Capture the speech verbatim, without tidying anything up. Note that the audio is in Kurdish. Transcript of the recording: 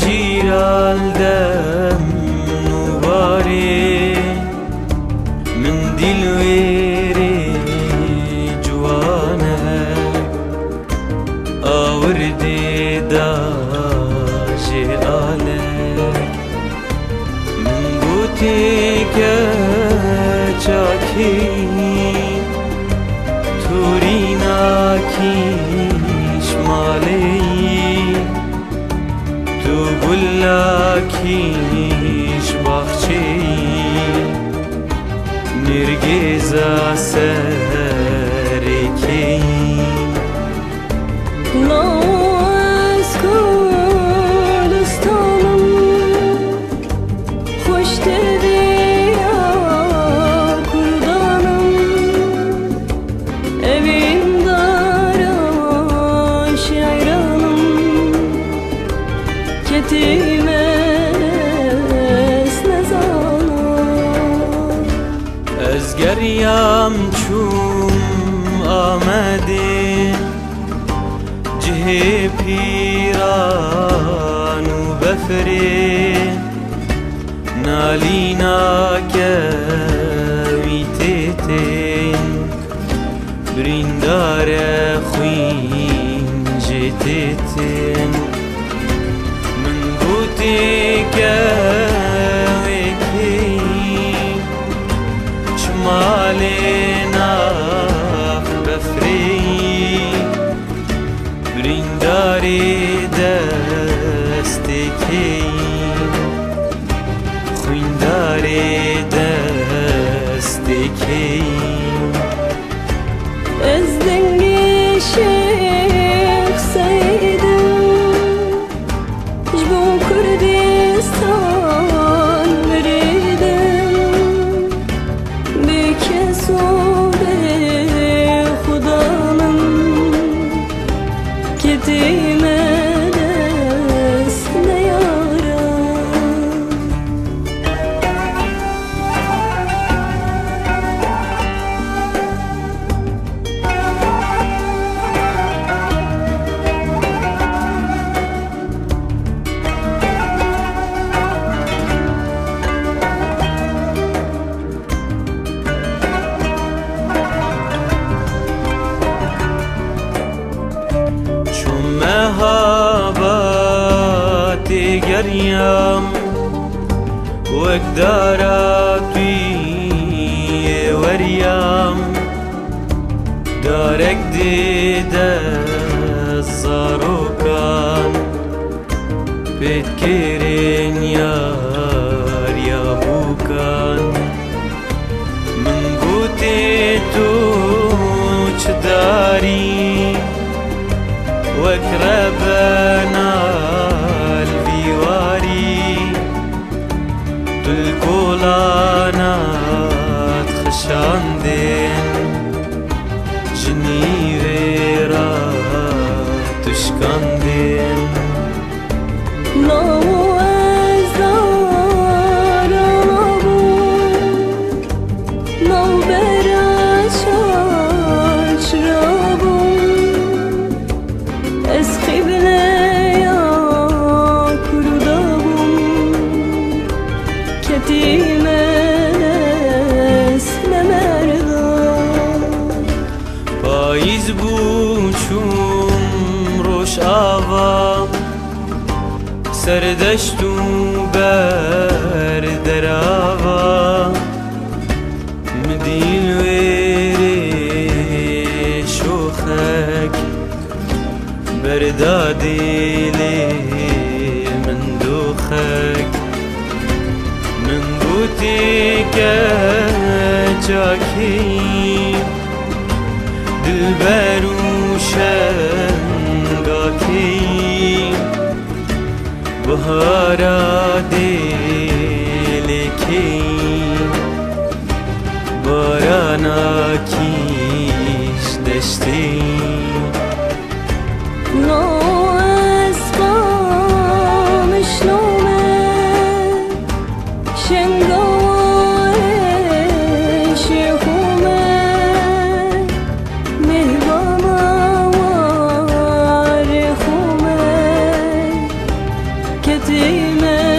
Jîral dem nûbarê min dîl wêrê ciwane, awirdê da jê ale. Min gotêke çakî, torînakî ji malê yî, tu gulakî ji baxçê yî, nêrgêza serêkê yî. Law ez Kurdistanim, xweş tevîya Kurdanim, evîndara şîranim, ketî me dest nezana. Ez geriyam çûm Amedê, cihê pîran û befrê, nalîna kevî tê tên, birîndare xwîn jê tê tên. Min gotê kevê kê, çima lê nav befrê yî, birîndarê destê kê yî, xwîndarê destê kê yî. Ez dengê Şêx Seîd im, ji bo Kurdistan mirîd im. Bê kes û bê xudan im, ketî me dest neyara. Çûme haba têgeriyam, wek dara tuyê weriyam, darek dê dest zarokan, pêtkirên yariya bûkan. Min gotê tu çi darî, wek rebena li vî warî, tu li kolana dixişandên, ji nîvê re tu şikandên. Law ez dara bûm, navbera çaçra bûm. Ez qîbleya Kurda bûm, ketî me dest nemerda. Payîz bû çûm Rojava, serdeşt û ber derava, min dîl wêrê şoxek, berda dîlê min doxek. Min gotê keçakî, dilber û şengakî, bihara dêlekî, baranakî ji deştî. Law ez qamişlo me, şengawarê şêxo me, mêhvana warê xo me, Tîne